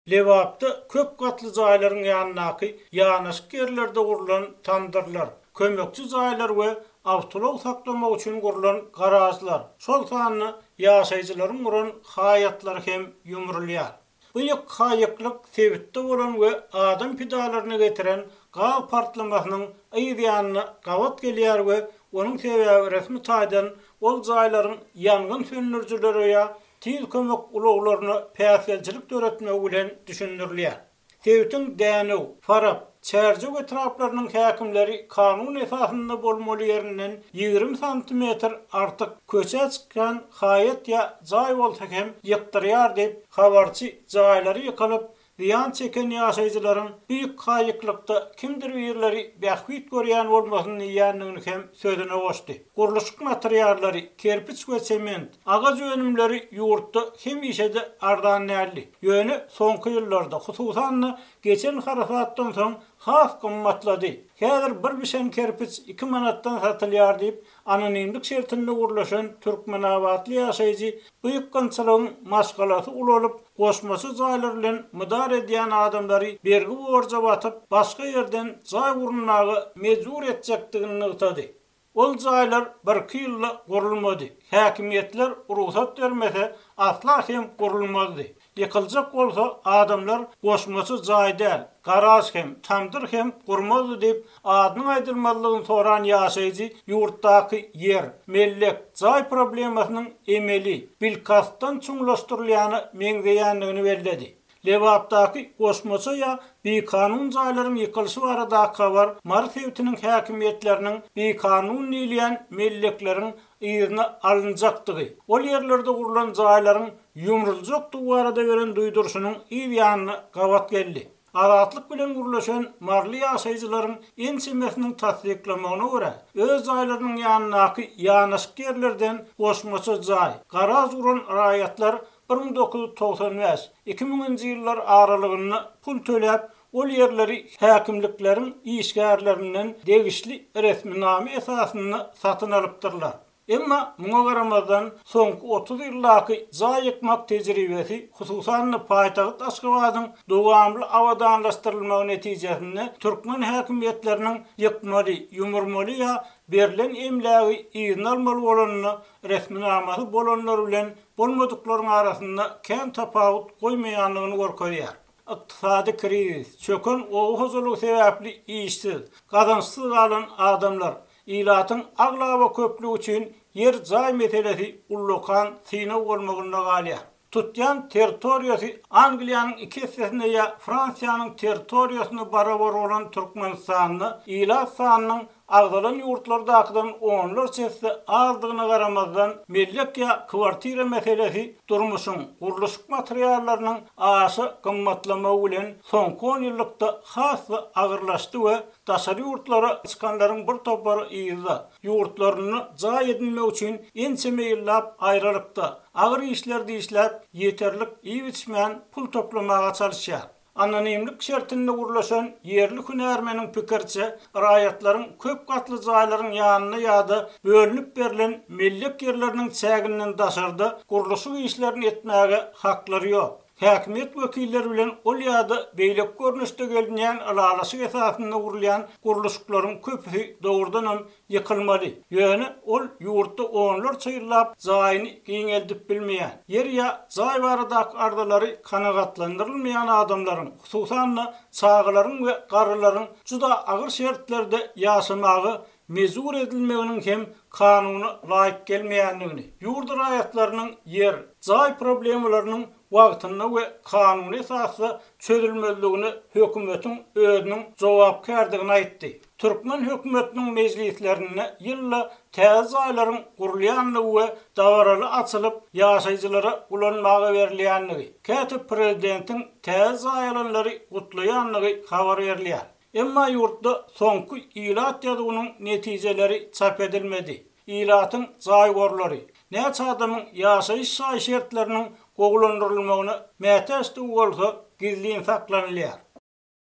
Lebapda köp gatly jaýlaryň ýanyndaky ýanaşyk ýerlerde gurlan tamdyrlar, kömekçi jaýlar we awtoulag saklamak üçin gurlan garažlar, şol sanda ýaşaýjylaryň guran haýatlary hem ýumrulýar. Bu ýykga-ýyklyk sebitde bolan we adam pidalaryna getiren gaz partlamasynyň yz ýanyna gabat gelýär we onuň sebäbi resmi taýdan ol jaýlaryň ýangyn söndürijilere ýa tiz kömek ulaglaryna päsgelçilik döretmegi bilen düşündirilýär. Sebitiň Dänew, Farap, Çärjew etraplarynyň häkimleri kanun esasynda bolmaly ýerinden 20 santimetr artyk köçä çykýan haýat ýa jaý bolsa hem ýykdyrýar diýip, habarçy jaýlary ýykylyp, Zyýan çeken ýaşaýjylaryň bu ýykga-ýyklykda kimdir birleri bähbit görýän bolmasyn diýýändigini hem sözüne goşdy. Gurluşyk materiallary, kerpiç we sement, agaç önümleri ýurtda hemişe-de arzan däldi. Ýöne soňky ýyllarda, hususan-da, geçen harasatdan soň has gymmatlady. Häzir bir bişen kerpiç iki manatdan satylýar diýip, Anonimlik şertinde gürleşen türkmenabatly ýaşaýjy bu ýykgynçylygyň maşgalasy ulalyp, goşmaça jaýlar bilen mydar edýän adamlary bergi-borja batyp, başga ýerden jaý gurunmaga mejbur etjekdigini nygtady. Ol jaýlar birki ýylda gurulmady. Häkimiýetler rugsat bermese, asla hem gurulmazdy. Ýykyljak bolsa, adamlar goşmaça jaý däl, garaž hem, tamdyr hem gurmazdy diýip, adynyň aýdylmazlygyny soran ýaşaýjy ýurtdaky ýer, mellek, jaý problemasynyň emeli, bilkastdan çuňlaşdyrylýana meňzeýändigini belledi. Lebapdaky goşmaça ýa bikanun jaýlaryň ýykylyşy baradaky habar Mary sebitiniň häkimiýetleriniň bikanun diýilýän mellekleriň yzyna alynjakdygy, ol ýerlerde gurlan jaýlaryň ýumruljakdygy barada beren duýduryşynyň yz ýanyna gabat geldi. Azatlyk bilen gürleşen maryly ýaşaýjylaryň ençemesiniň tassyklamagyna görä, öz jaýlarynyň ýanyndaky ýanaşyk ýerlerden goşmaça jaý, garaž guran raýatlar 1995, 2000-nji ýyllar aralygynda pul töläp, ol ýerleri häkimlikleriň işgärlerinden degişli resminama esasynda satyn alypdyrlar. Emma muňa garamazdan, soňky 30 ýyldaky jaý ýykmak tejribesi, hususan-da paýtagt Aşgabadyň dowamly abadanlaşdyrylmagy netijesinde türkmen häkimiýetleriniň ýykmaly, ýumurmaly ýa berlen emlägi yzyna almaly bolanda resminamasy bolanlar bilen bolmadyklaryň arasynda kän tapawut goýmaýandygyny görkezýär. Ykdysady krizis, çöken oba hojalygy sebäpli işsiz, gazançsyz galan adamlar, ilatyň aglaba köplügi üçin ýer-jaý meselesi ullakan synag bolmagynda galýar. Tutýan territoriýasy Angliýanyň iki essesine ýa Fransiýanyň territoriýasyna barabar bolan Türkmenistanda ilat sanynyň agzalan ýurtlardakydan onlarça esse azdygyna garamazdan, mellek ýa kwartira meselesi durmuşyň, gurluşyk materiallarynyň aşa gymmatlamagy bilen soňky onýyllykda has-da agyrlaşdy we daşary ýurtlara çykanlaryň bir topary yzda, ýurtlarynda jaý edinmek üçin ençeme ýyllap aýralykda, agyr işlerde işläp, ýeterlik iýip-içmän pul toplamaga çalyşýar. Anonimlik şertinde gürleşen ýerli hünärmeniň pikiriçe, raýatlaryň köp gatly jaýlaryň ýanynda ýa-da bölünip berlen mellek ýerleriniň çäginden daşarda gurluşyk işlerini etmäge haklary ýok. Häkimiýet wekilleri bilen ol ýa-da beýleki görnüşde gelinýän ylalaşyk esasynda gurulýan gurluşyklaryň köpüsi dogrudanam ýykylmaly. Ýöne ol ýurtda onlarça ýyllap jaýyny giňeldip bilmeýän, ýer ýa jaý baradaky arzalary kanagatlandyrylmaýan adamlaryň, hususan-da, çagalaryň we garrylaryň juda agyr şertlerde ýaşamaga mejbur edilmeginiň hem kanuna laýyk gelmeýändigini, ýurt raýatlarynyň ýer, jaý problemalarynyň wagtynda we kanuny esasda çözülmezligine hökümetiň özüniň jogapkärdigini aýtdy. Türkmen hökümetiniň mejlislerinde ýylda täze jaýlaryň gurulýandygy we dabaraly açylyp, ýaşaýjylara ulanmaga berilýändigi, käte prezidentiň täze jaý alanlary gutlaýandygy habar berilýär. Emma ýurtda soňky ilat ýazuwynyň netijeleri çap edilmedi. Ilatyň jaý gorlary, näçe adamyň ýaşaýyş jaý şertleriniň gowulandyrylmagyna mätäçdigi bolsa gizlin saklanylýar.